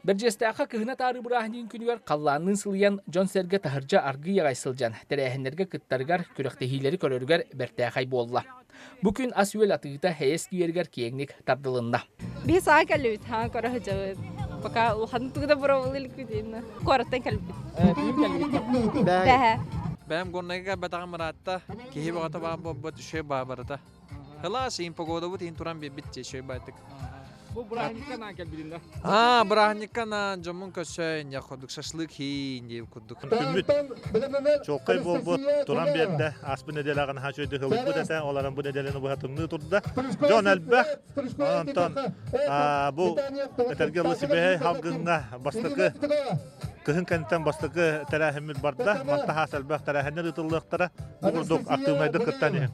Бэрдьиэстээххэ кыһына таары бырааһынньыгын күнүгэр халлаанныын сылыйан, дьон-сэргэ таһырдьа аргыый аҕай сылдьан, тэрээһиннэргэ кыттарыгар, күрэхтэһиилэри көрөрүгэр бэртээхэй буолла. Бу күн ас-үөл атыыта Һэйэс скверигэр киэҥник тардылынна. Биһи саҥа кэллибит, саҥа көрө сылдьабыт. Пока улахан тугу да боруобалыы иликпит инна. Куораттан кэлбит. Бэһэ. Бэйэм Горнайга кэлбэтэҕим ыраатта. Киһи бөҕөтө баар буолбут, үчүгэй баа барыта. Хылаас иин погодабыт иин туран биэрбит дии үчүгэй баайтык. Бу бырааһынньыкка анаан кэлбитин да? Аа, бырааһынньыкка анаан дьоммун көрсөйн, дьэ курдук шашлык хиин диэбит курдук. Күммүт чуолкай буолбут, туран биэрдэ. Ааспыт нэдиэлэҕэ наһаа үчүгэйдик ылыйбыт этэ, ол эрэн бу нэдиэлэни быһа тымныы турда. Дьон элбэх. Онтон бу этэргэ дылы сибэһэй халгыҥҥа бастакы кыһын кэнниттэн бастакы тэрээһиммит барда. Мантан элбэх тэрээһиннэр ыытыллыахтара. Бу курдук актыыбынайдык кыттан иһин.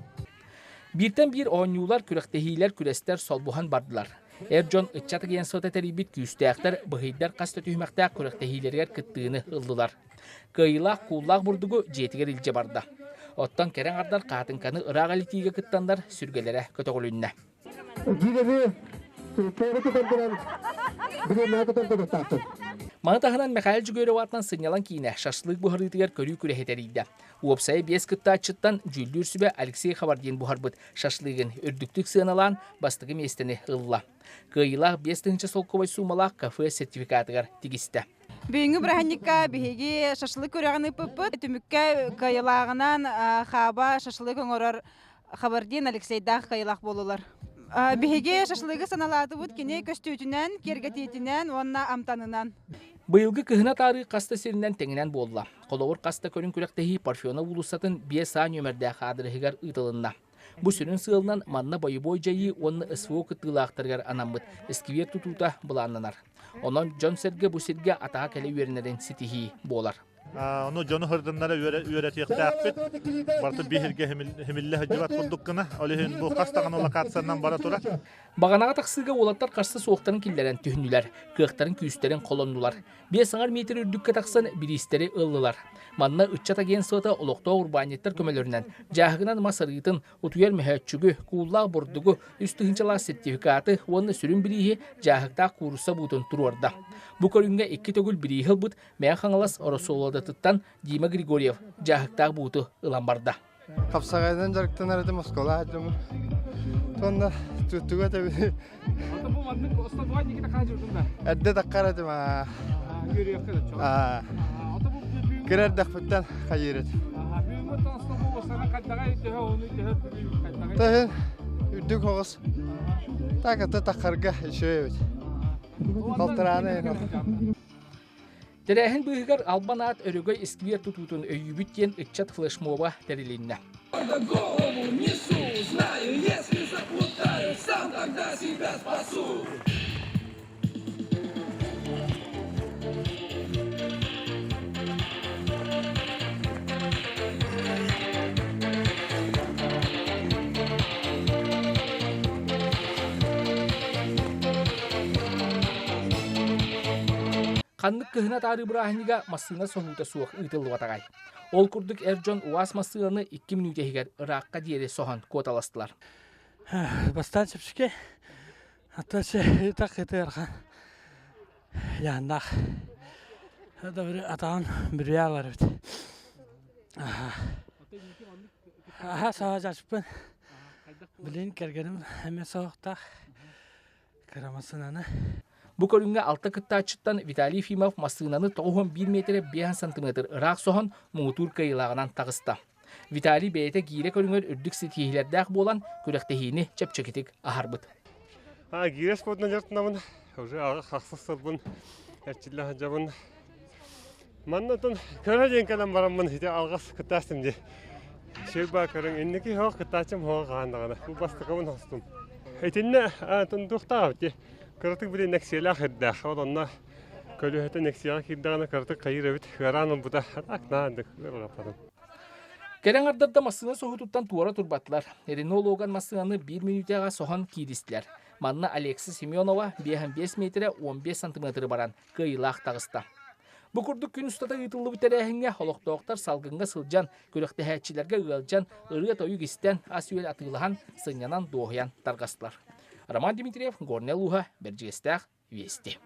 Бииртэн биир оонньуулар, күрэхтэһиилэр, күрэстэр солбуһан бардылар. Эр дьон ыччат агентствота тэрийбит күүстээхтэр, быһыйдар хас да түһүмэхтээх күрэхтэһиилэригэр кыттыыны ыллылар. Кыайыылаах кууллаах бурдугу дьиэтигэр илдьэ барда. Оттон кэрэ аҥардар хаатыҥканы ыраах элитиигэ кыттаннар сүргэлэрэ көтөҕүлүннэ. Маны таһынан Михаил Дьүгүөров аатынан сынньалаҥ киинэ шашлык буһарыытыгар көрүү күрэһи тэрийдэ. Уопсайа биэс кыттааччыттан дьүүллүүр сүбэ Алексей Хабардин буһарбыт шашлыгын үрдүктүк сыаналаан бастакы миэстэни ылла. Кыайыылаах 5000 солкуобай суумалаах кафе сертификатыгар тигистэ. Бүгүҥҥү бырааһынньыкка биһиги шашлык күрэҕин ыыппыппыт. Түмүккэ кыайыылааҕынан Хаба шашлык оҥорор Хабардин Алексейдаах кыайыылаах буоллулар. Биһиги шашлыгы саналаатыбыт кини көстүүтүнэн, киэргэтиитинэн уонна амтанынан. Быйылгы кыһына таарыы хас да сиринэн тэҥинэн буолла. Холобур, хас да көрүҥ күрэхтэһии Парфенов уулуссатын 5А нүөмэрдээх аадырыһыгар ыытылынна. Бу сүрүн сыалынан манна бойобуой дьайыы уонна СВО кыттыылаахтарыгар анаммыт сквер тутуута былааннанар. Онон дьон-сэргэ бу сиргэ атаҕа кэлэ үөрэнэрин ситиһии буолар. Ону дьону сырдыннара үөрэтиэхтээхпит. Барыта биһиргэ химиллэ сылдьыбат курдук гына. Ол иһин бу хас даҕаны локациянан бара турар. Баҕанаҕа тахсыыга уолаттар харса суохтарын киллэрэн түһүннүлэр, кыахтарын күүстэрин холоннулар. Биэс аҥар метр үрдүккэ тахсан бириистэри ыллылар. Манна ыччат агентствота олохтоох урбаанньыттар көмөлөрүнэн дьааһыгынан мас арыытын, утуйар мөһөөччүгү, кууллаах бурдугу, үс тыһыынчалаах сертификаты уонна сүрүн бирииһи дьааһыктаах куурусса буутун туруорда. Бу көрүҥҥэ икки төгүл бирииһи ылбыт Мэҥэ Хаҥалас Ороссолуодатыттан Дима Григорьев дьааһыктаах бууту ылан барда. Хапсаҕайынан дьарыктанар этим оскуола дьомун. Тонна туттуга тэби. Эрдэ таккар этим аа. Кыра эрдэхпиттэн хайыыр этим. Тахын үрдүк оҕус. Так ата таккарга үчүгэй эбит. Халтарааны Тэрээһин быыһыгар Албан аат Өрөгөй исквер тутуутун өйүүбүт диэн ыччат флешмоба тэрилиннэ. Голову несу, знаю, если заплутаю, сам тогда себя спасу. Ханнык кыһын атаарыы бырааһынньыга массыына соһуута суох ыытыллыбатаҕай. Ол курдук эр дьон УАЗ массыынаны икки мүнүүтэ иһигэр ыраахха диэри соһон куоталастылар. Бастаан чэпчэки, аттачы так ытыархан яаннаах атаҕын бүрүйэ алар эбит. Аха саҕа Билин кэргэним эмиэ соһуктаах. Кыра массыынаны. Бу көрүҥҥэ алта кыттааччыттан Виталий Ефимов массыынаны 91 миэтэрэ 5 сантиметр ыраах соһон муҥутуур кыайыылааҕынан таҕыста. Виталий бэйэтэ гиирэ көрүҥэр үрдүк ситиһиилэрдээх буолан күрэхтэһиини чэпчэкитик аһарбыт. Гиирэ спордунан дьарыктанабын. Уже ахсыс сылбын эрчиллэ сылдьабын. Маннатын көрө диэн кэлэн бараммын ити алҕас кыттаастым дии. Сүрбаа көрүҥ инники хоох кыттааччым хоох хаан даҕаны. Бу бастакыбын хостум. Итиннэ туохтаах эбит Кыратык били нэксиэлээх ирдээх. Ол онно көлүөһэтэ нэксиэҕэ киирдэҕинэ кыратык хайыыр эбит. Ыараан ылбыта. Так наадык ыарырҕаппатым. Кэрэ аҥардар да массыына соһутуттан туора турбатылар. Рено Логан массыынаны биир мүнүүтэҕэ соһон кииристилэр. Манна Алекса Семенова 5,5 миэтэрэ 15 сантиметры баран кыайыылаах таҕыста. Бу курдук күн устата ыытыллыбыт тэрээһиҥҥэ олохтоохтор салгыҥҥа сылдьан, күрэхтэһээччилэргэ ыалдьан, ырыа-тойук истэн, ас-үөл атыылаһан, сынньанан, дуоһуйан тарҕастылар. Роман Дмитриев, Горнай улууһа, Бэрдьигэстээх, Вести.